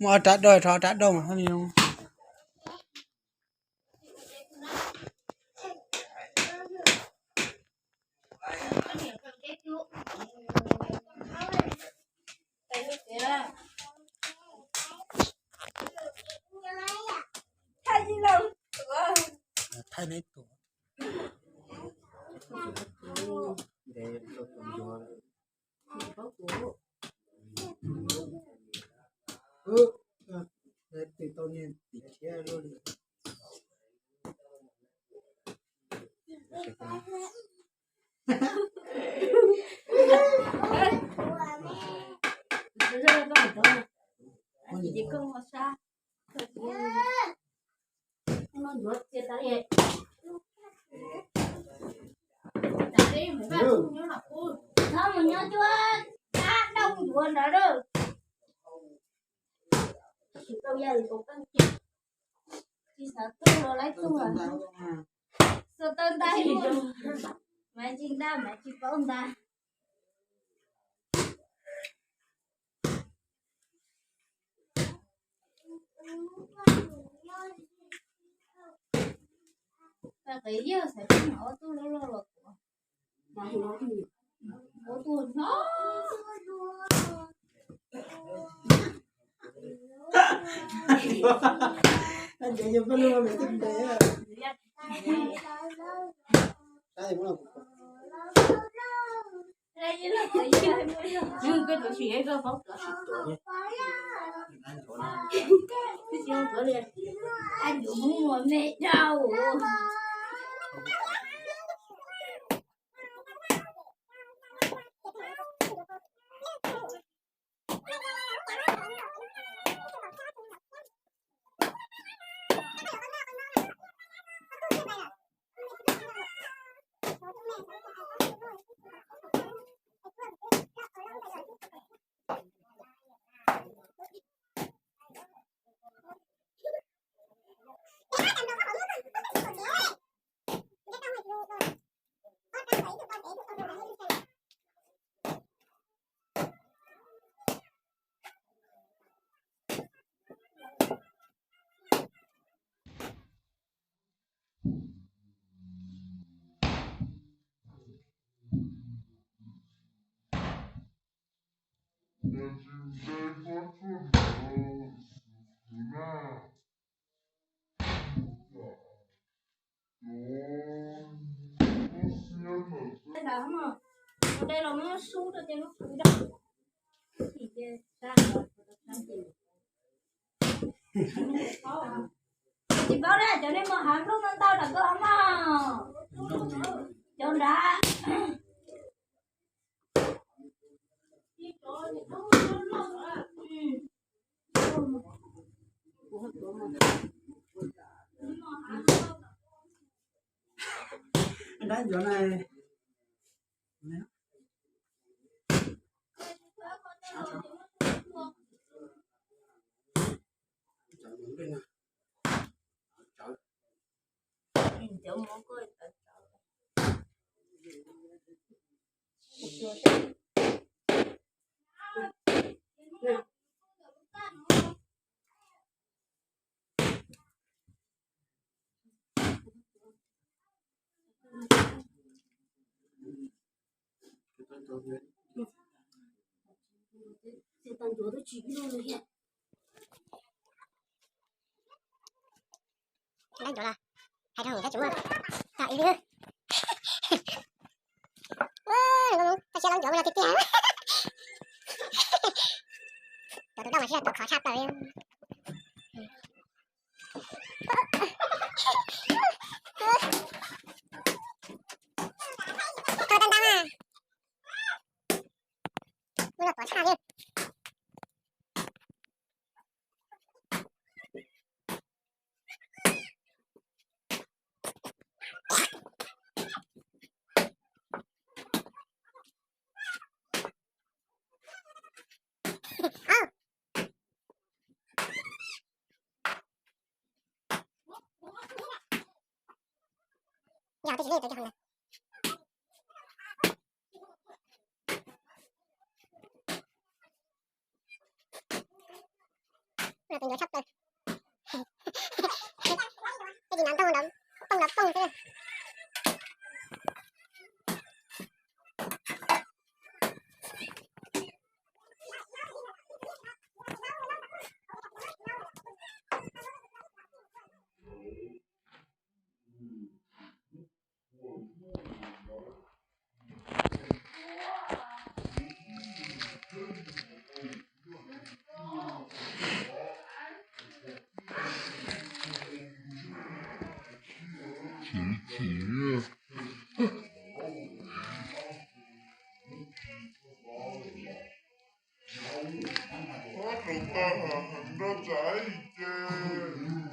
Muaj ob rab doj, rho ob rab doj mas li no. Thaij neb tus. Tus tau niag tim tshiab luaj li. Txhob mus nyob cuab dab dau ncuav ntawd lawm. Tsis tau ya li tus qeej kiag, tsis xav tuag los laib tuag. Xav tau ntais, mas tsis ntais mas tsis paub ntais. Tag qias yawg xav tsis ob tug loj loj los tuav. Ob tug no. Koj tus tsis es koj paub. Twb tsis ua tuav li. Ab, yuav muab ua me dau. Ua dej los muab sub rau ces muab kuv daj. Tsis paub na, cov nej mus hav nplooj ntau ntau nram koj mog. Cov nrad. Nrab ncuav na. Lab ncuav los hais rau nws thiab tsis muaj. Tau ib lwm. Tau siab lab ncuav mus no tiag tiag. Cov tus doj mas sib tau khov tshaj plaws li. Thau tau ntau na. Ua los tuav tshaj li. Tau tib si li tau cov hau ntawd. Tus ncuav tshaj plaws. Tej tis no ntoo ntawd pooj los pooj xwb. Chim chim.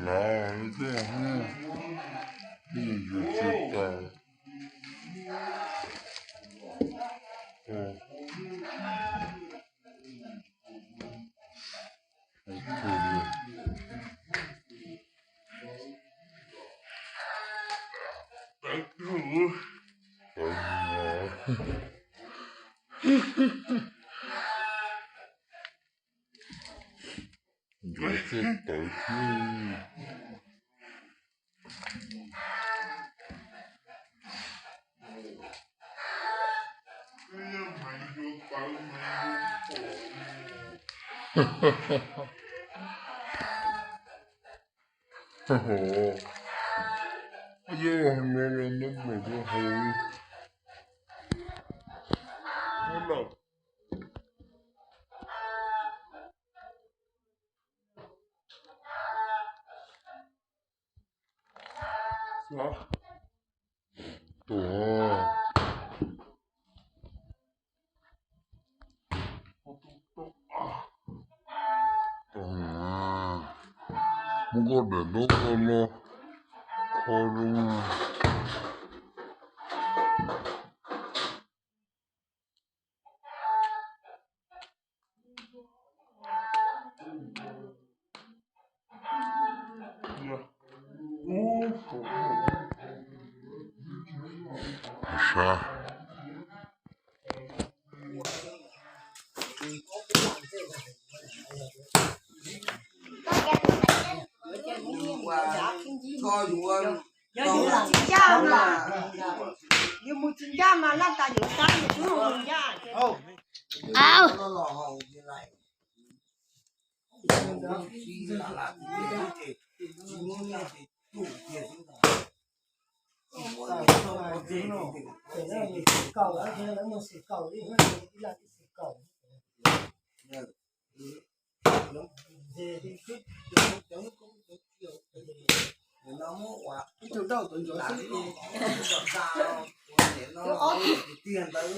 Lav, yuav tsis tau. Yuav tsis tau thiab. Yog me me me me hau. Muab koj daim ntaub ko los kho zoo. Yog yus mus tsis ncaj mas, yus mus tsis ncaj mas laj tas yuav sab yus twb mus ncaj. Ib tug nrauj tuav ncuav xwb ces, tus ob tiag ntawd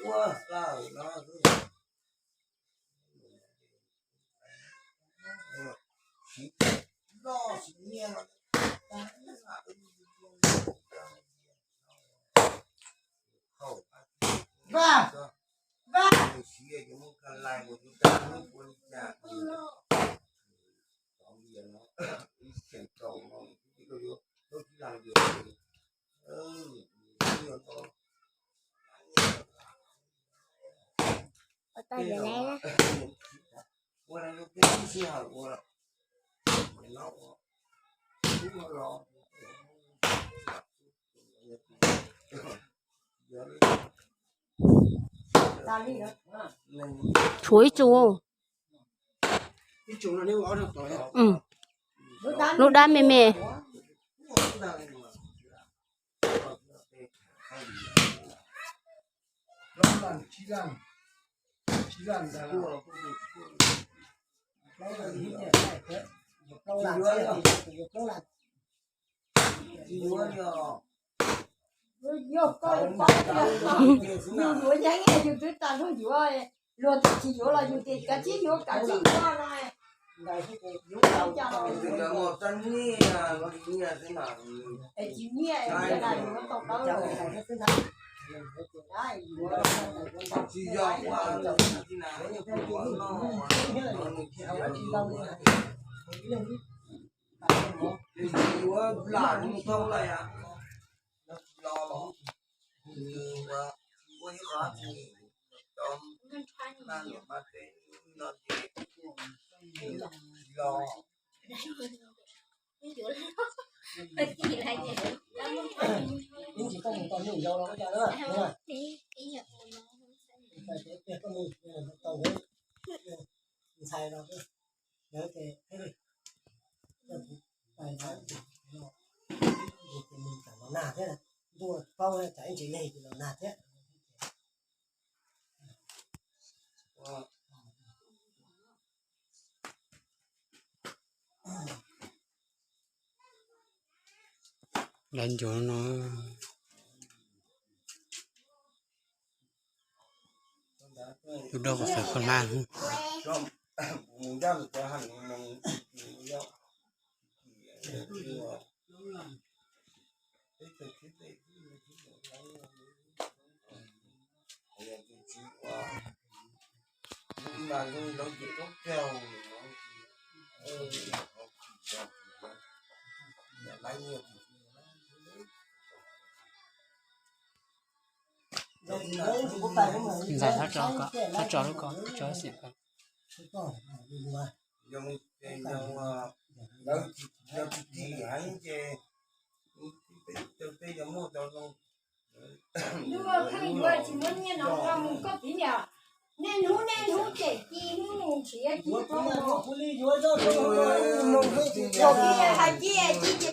ua lawm no. Siv loj siv nyiaj no. Vaj, vaj. Tshuav ib tug. Lub dab me me. Yus yuav yeeb yus twb tas luag yuav, luag twb tsis yuav los yus tias kav tsij yuav, kav tsij yuav no. Es tsis nyiaj, tsis nyiaj, tsis nyiaj, tsis nyiaj. no los nws ua ua ib qho tsis cov maj luam maj teb no ces los ib ntsis koj mus tau hnub yau los ua cas na, tau ntxhais los lawv ces thiaj li coj kuv pais no, ces nws tsam los nag thiab, ntuj paub tsam ib ntsis nag ces los nag thiab. Lawv ncuav no, tus dog qhov xav kho laj. Ntxhais, thab tso, thab tso lub ko, tso xim ko. Yuav pheej yuav tsis muab nyiaj no nqa mus koj txiv niam. Nej hnub nej hnub cem ci hnub mus nrhiav ci hais ci ci.